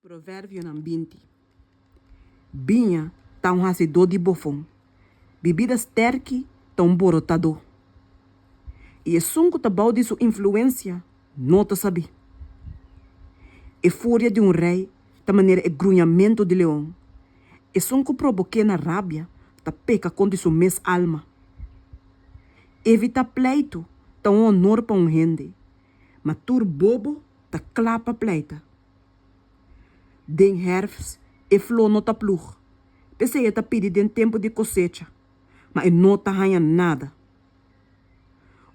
Proverbionan 20. Biña ta un hasidó di bofon, bibida stèrki ta un borotadó. I esun ku ta bou di su influensia no ta sabí. E furia di un rei ta manera e gruñamentu di leon, esun ku probok'é na rabia ta peka kontra su mes alma. Evitá pleitu ta un honor pa un hende, ma tur bobo ta kla pa pleita. Den hèrfs e fló no ta plug, p'esei e ta pidi den tempu di kosecha, ma e no ta haña nada.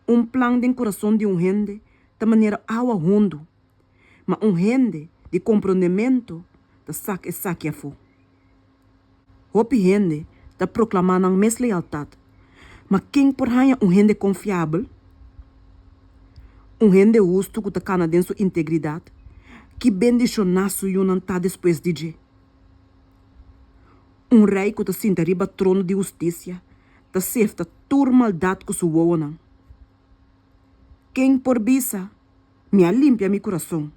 Un plan den kurason di un hende ta manera awa hundu, ma un hende di komprondementu ta sak esaki afó. Hopi hende ta proklamá nan mes lealtat, ma ken por haña un hende konfiabel? Un hende hustu ku ta kana den su integridat, ki bendishoná su yunan ta despues di dje! Un rei ku ta sinta riba trono di hustisia ta sefta tur maldat ku su wowonan. Ken por bisa, Mi a limpia mi kurason,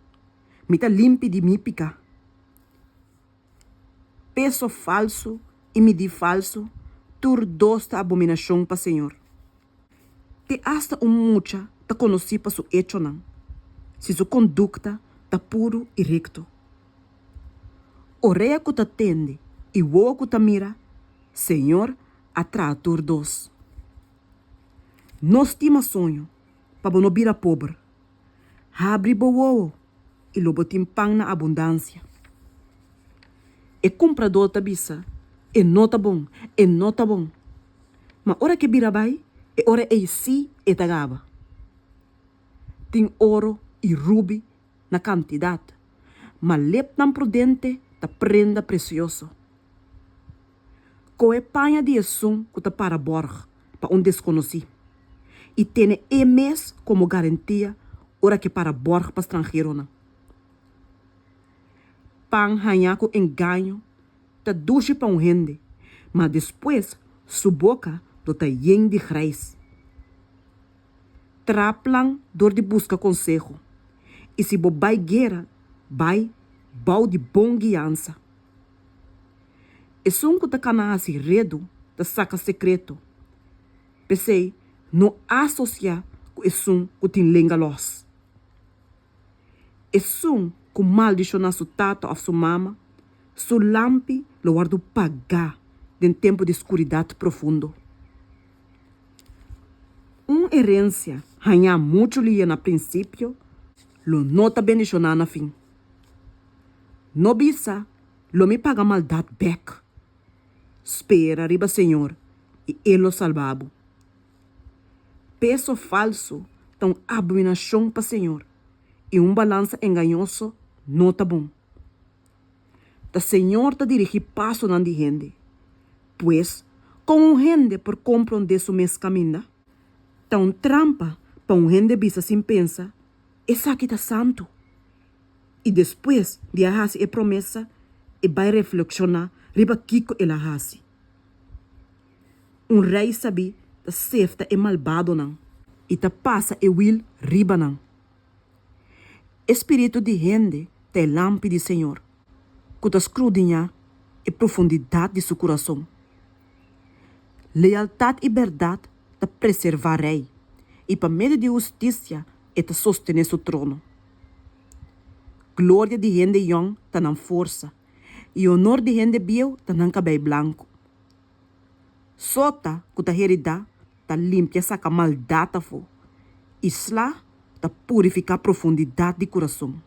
mi ta limpi di mi piká? Peso falsu i midí falsu, tur dos ta abominashon pa señor. Te asta un mucha ta konosí pa su echonan, si su kondukta ta puru i rekto. Orea ku ta tende i wowo ku ta mira, señor a traha tur dos. No stima soño, pa bo no bira pober. Habri bo wowo i lo bo tin pan na abundansia. E kumpradó ta bisa, E no ta bon, e no ta bon. Ma ora ku e bira bai, e ora ei sí e ta gaba. Tin oro i rubi na kantidat, ma lepnan prudente ta prenda presioso. Kohe paña di esun ku ta para bòrg pa un deskonosí i tene e mes komo garantia ora ke para bòrg pa stranheronan. Pan hañá ku engaño ta dushi pa un hende, ma despues su boka lo ta yen di grijs. Traha plan dor di buska konseho, i si bo bai guera, bai bou di bon guiansa. Esun ku ta kana hasi redu ta saka sekreto, p'esei no asosiá ku esun ku tin lenga lòs. Esun ku maldishoná su tata òf su mama, su lampi lo wòrdu pagá den tempu di skuridat profundo. Un herensia hañá muchu lia na prinsipio lo no ta bendishoná na fin. No bisa, Lo mi paga maldat bèk. Spera riba Señor i E lo salba bo. Peso falsu ta un abominashon pa Señor i un balansa engañoso no ta bon. Ta Señor ta dirigí pasonan di hende. Pues, kon un hende por komprondé su mes kaminda? Ta un trampa pa un hende bisa sin pensa, Esaki ta santu! I despues di a hasi e promesa, e bai reflekshoná riba kiko el a hasi. Un rei sabí ta sefta e malbadonan. I ta pasa e wil riba nan. E spiritu di hende ta e lampi di señor, ku ta skrudiñá e profundidat di su kurason. Lealtat i bèrdat ta preservá rei, i pa medio di hustisia e ta sostené su trono. Gloria di hende yòn ta nan forsa, i onor di hende bieu ta nan kabei blanku. Sota ku ta heridá ta limpia saka maldat afó, i sla ta purifiká profundidat di kurason.